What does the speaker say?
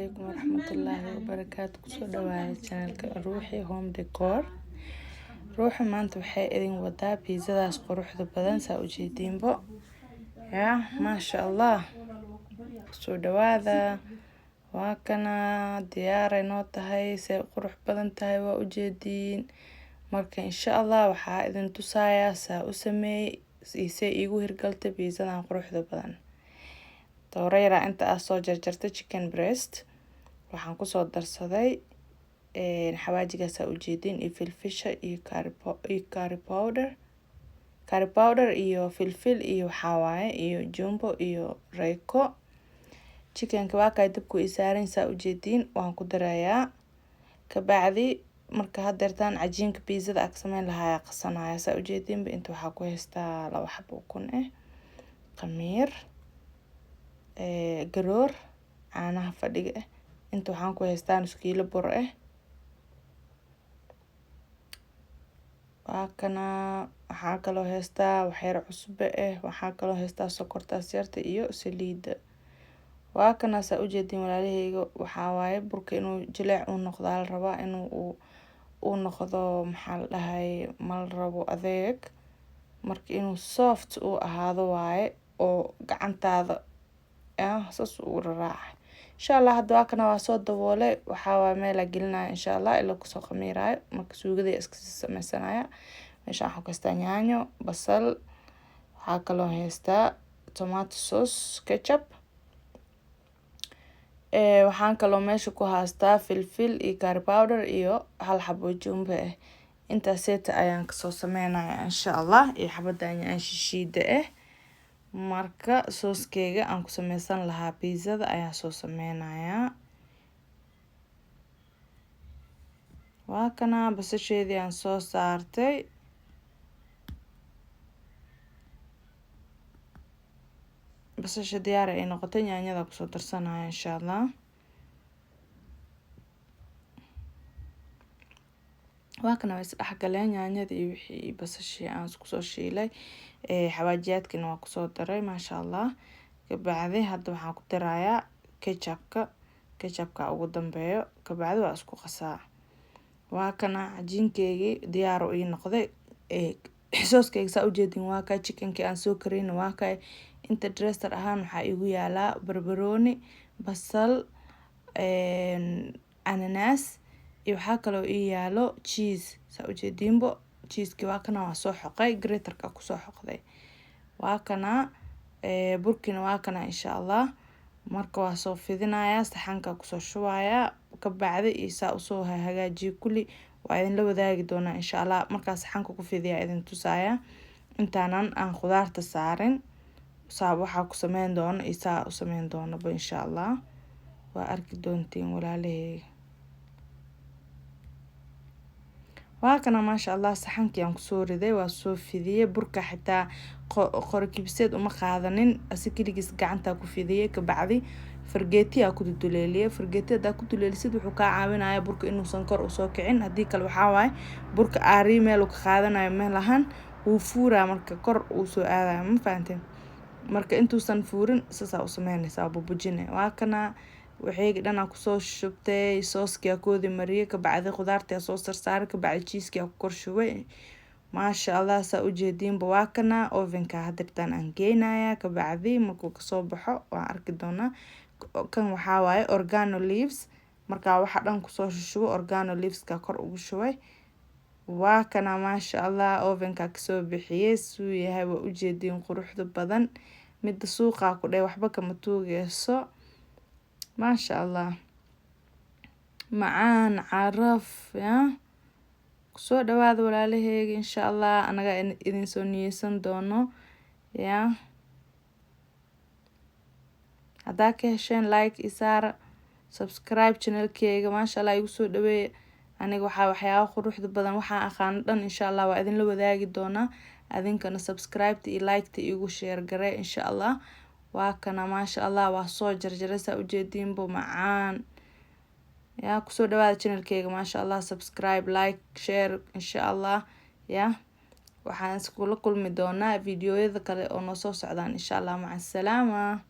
Calaykum waraxmatullaahi wabarakaatu. Kusoo dhawaada channelka Ruuxi Home Decor. Ruuxi maanta waxay idin wadaa pizzadaas quruxda badan, saa ujeediinbo. Yaa maasha Allah, kusoo dhawaada. Waa kana diyaaray noo tahay, say qurux badan tahay waa ujeediin. Marka insha Allah waxaa idin tusayaa saa u sameeyey isee iigu hirgaltay pizzadan quruxda badan. Dooro yaraa inta aa soo jarjartay chicken breast, waxaan kusoo darsaday xawaajigaas aa ujeediin iyo filfisha iyo curry powder, curry powder iyo filfil iyo waxaa waaye iyo jumbo iyo Royco. Chickenka waa kay dabku ii saaran, saa ujeediin, waan ku darayaa. Kabacdi marka hadeertaan cajiinka pizzada aa ka sameyn lahaa qasanaya, saa ujeediinba. Inta waxaa ku haystaa 2 xabo ukun ah, khamiir, garoor, caanaha fadhiga ah. Inta waxaan ku haystaa nus kiilo bur ah. Waa kana, waxaa kaloo haystaa waxyar cusbo ah, waxaa kaloo haystaa sokortaas yarta iyo saliida. Waa kana, saa ujeediin walaalaheyga. Waxaa waaye burka inuu jileec uu noqdaa la rabaa, inuu uu noqdo, maxaa la dhahay, ma la rabo adeeg. Marka inuu soft uu ahaado waaye oo gacantaada saas uu raraaca, insha Allah. Hadda waa kana, waa soo daboolay. Waxaa waaye meelaa gelinaya insha Allah ilaa kusoo khamiiraayo. Marka suugada iska sii sameysanaya. Meesha waxaan ku haystaa yaanyo, basal, waxaa kaloo haystaa tomato sauce, ketchup. Waxaan kaloo meesha ku haystaa filfil iyo curry powder iyo hal xabo jumbo ah. Intaas seeta ayaan kasoo sameynaya insha Allah, iyo xabada yaanyo shishiida ah. Marka sooskeyga aan ku sameysan lahaa pizzada ayaan soo sameynayaa. Waa kana, basasheedii aan soo saartay. Basasha diyaar ay noqotay, yaanyada kusoo darsanaya insha Allah. Waa kana, way isdhex galeen yaanyada iyo wixii basashii aan isku soo shiilay. Xawaajiyaadkina waa kusoo daray, maasha Allah. Kabacdi hadda waxaan ku darayaa ketchupka, ketchupka ugu dambeeyo. Kabacdi waa isku qasaa. Waa kana, cajiinkeygii diyaar ii noqday. Sooskeyga saa ujeedin waa kaa, chickenkii aan soo kariyna waa kaa. Inta dresser ahaan waxaa igu yaalaa barbarooni, basal, cananaas iyo waxaa kaloo ii yaalo cheese, saa ujeediinbo. Cheesekii waa kana, waa soo xoqay, graterka kusoo xoqday. Waa kana, burkina waa kana insha Allah. Marka waa soo fidinayaa, saxanka kusoo shubayaa. Kabacdi iyo saa usoo hagaajiyo kulli waa idinla wadaagi doonaa insha Allah. Markaa saxanka ku fidiyaa idin tusaaya, intaanan aan khudaarta saarin, saa waxaa ku sameyn doono iyo saa u sameyn doonaba insha Allah waa arki doontiin walaalaheyga. Waa kana, maasha Allah, saxankii aan kusoo riday, waa soo fidiyey. Burka xitaa qori kibseed uma qaadanin, asi keligiis gacanta ku fidiyey. Kabacdi fargeeti aa ku duleeliyey. Fargeeti hadaa ku duleelisid wuxuu kaa caawinaya burka inuusan kor usoo kicin. Haddii kale waxaa waaye burka aarii meel uu ka qaadanayo meel ahaan wuu fuuraa, marka kor uu soo aadaya, ma fahanteen? Marka intuusan fuurin saasaa u sameynaysaa, bubujine. Waa kana, waxayga dhan kusoo shubtay, sooskii aa koodi mariyay, kabacdi khudaartii aa soo sarsaaray, kabacdi cheeskii aa ku kor shubay. Maasha Allah, saa ujeediinba, waa kana, ovenka hadirtaan aan geynaya. Kabacdi markuu kasoo baxo waan arki doonaa. Kan waxaa waaye oregano leaves. Markaa waxa dhan kusoo shushubo, oregano leaveska kor ugu shubay. Waa kana, maasha Allah, ovenka kasoo bixiyey, suu yahay waa ujeediin, quruxda badan. Midda suuqa ku dheh waxba kama tuugeyso, maasha Allah, macaan caraf ya. Kusoo dhawaada walaalaheyga, insha Allah anaga idin soo niyeysan doono. Ya haddaa ka hesheen, like isaara, subscribe channelkeyga, maasha Allah, igu soo dhaweeya. Aniga waxaa waxyaaba quruxda badan waxaan aqaano dhan insha Allah waa idinla wadaagi doonaa. Adinkana subscribe-ta iyo like-ta igu share garee insha Allah. Waa kana, maasha Allah, waa soo jarjaray, saa ujeediinbo, macaan yaa. Kusoo dhawaada channelkeyga, maasha Allah, subscribe, like, share insha Allah. Ya waxaan iskula kulmi doonaa videoyada kale oo noo soo socdaan insha Allah. Maca asalaama.